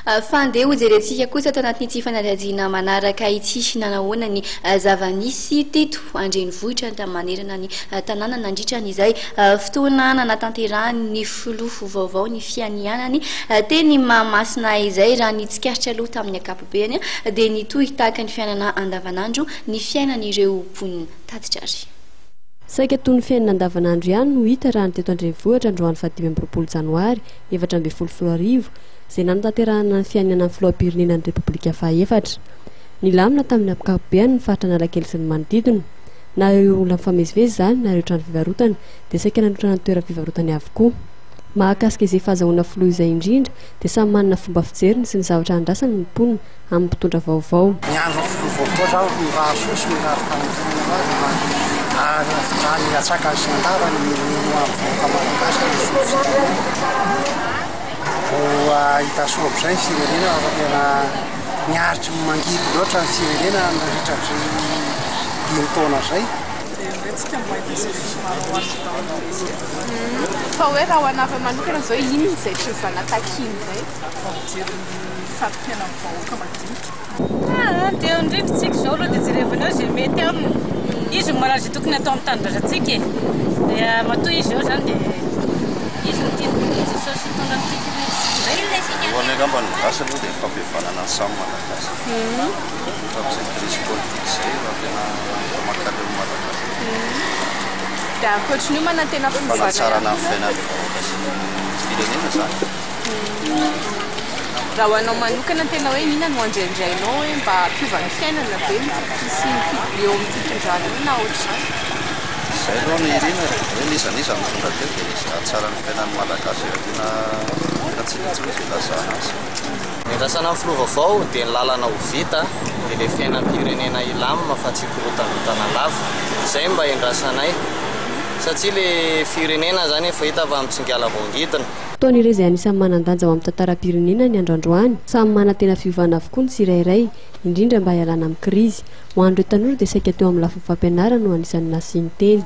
Fa andeha hojerentsika kosa ato anatin'ity fanadihadiana manaraka ity nanahoana ny zava-nisy teto an-drenivohitra manerana ny tanàna nandritra an'izay fotoana nanatanterahan'ny filoha vaovao ny fianianany teny Mahamasina izay. Raha ny tsikaritra aloha tamin'ny ankapobeny dia nitohy tahaka ny fiainana andavanandro ny fiainan'ireo mponina. Tatitra ary. Saika toy ny fiainana andavanandro ihany no hita raha ny teto an-drenivohitra androany faha 25 janoary 2014 izay nanatanterahana ny fianianan'ny filoham-pirenena ny Repoblika fahaefatra. Nilamina tamin'ny ankapobeny ny faritra Analakely sy ny manodidina. Na ireo olona mifamezivezy izany na ireo trano fivarotana dia saika nanotrana ny toeram-pivarotany avokoa. Mahakasika izay fahazahoana filoha izay indrindra dia samy manana fomba fijeriny sy ny zavatra andrasany ny mponina amin'ny mpitondra vaovao. Ny andron'ny filoha vaovao zaho mirary soa sy mirary fanantenana ho azy mba hahavitany antsakany sy andavany ny ho an'ny vahoaka malagasy any amin'ny firenena. Ho hahita soa amin'izay ny firenena fa tena niaritry ny mangidy loatra ny firenena nandritra izay dimy taona izay. Dia indray tsika mba hahita izay fiovana ho an'ny daholobe izay. Fa hoe raha ho anareo manokana izao inona izay fiovana takiana izay? Mba mijery ny fari-piainan'ny vahoaka madinika. Aa dia eo indrindra tsika izao aloha dia jerevana eo izay mety aminy. Izy no mahalala izay tokony atao amin'ny tanindrazantsika e. Dia matoa izy eo izany dia izy no tian'i Jesosy hitondra an'ity firenentsika izay. Voalohany angamba ny gasy aloha dia ny fampihavanana ny samy malagasy. Fa amin'izay crise politique izay efa tena efa mankaleo ny malagasy. Dia ankoatrin'io manantena fiovana ihany koa. Fanatsarana ny fiainan'ny vahoaka sy ny firenena izany. Raha ho anao manokana tena hoe inona no andriandriainao hoe mba hampiova ny fiainana ve ny fisian'ny eo amin'ny fitondrana io na ohatr'izany? Izay aloha no irina e, hoe n'iza n'iza mitondra teo dia izay hahatsara ny fiainan'ny Malagasy eo tena tena tsy hita intsony izay ilazana azy. Ny andrasana ny filoha vaovao dia ny lalana ho vita dia ilay fiainam-pirenena hilamina fa tsy hikorontandrotana lava. Izay no mba endrasanay satria ilay firenena izany efa hita fa mitsingala vao ngidina. Fotoana iray izay anisan'ny manan-danja ho amin'ny tantaram-pirenena ny andro androany. Samy manantena fiovana avokoa ny tsirairay, indrindra mba hialana amin'ny krizy. Ho an'ireo tanora dia saika teo amin'ny lafiny fampianarana no anisan'ny nasiany teny.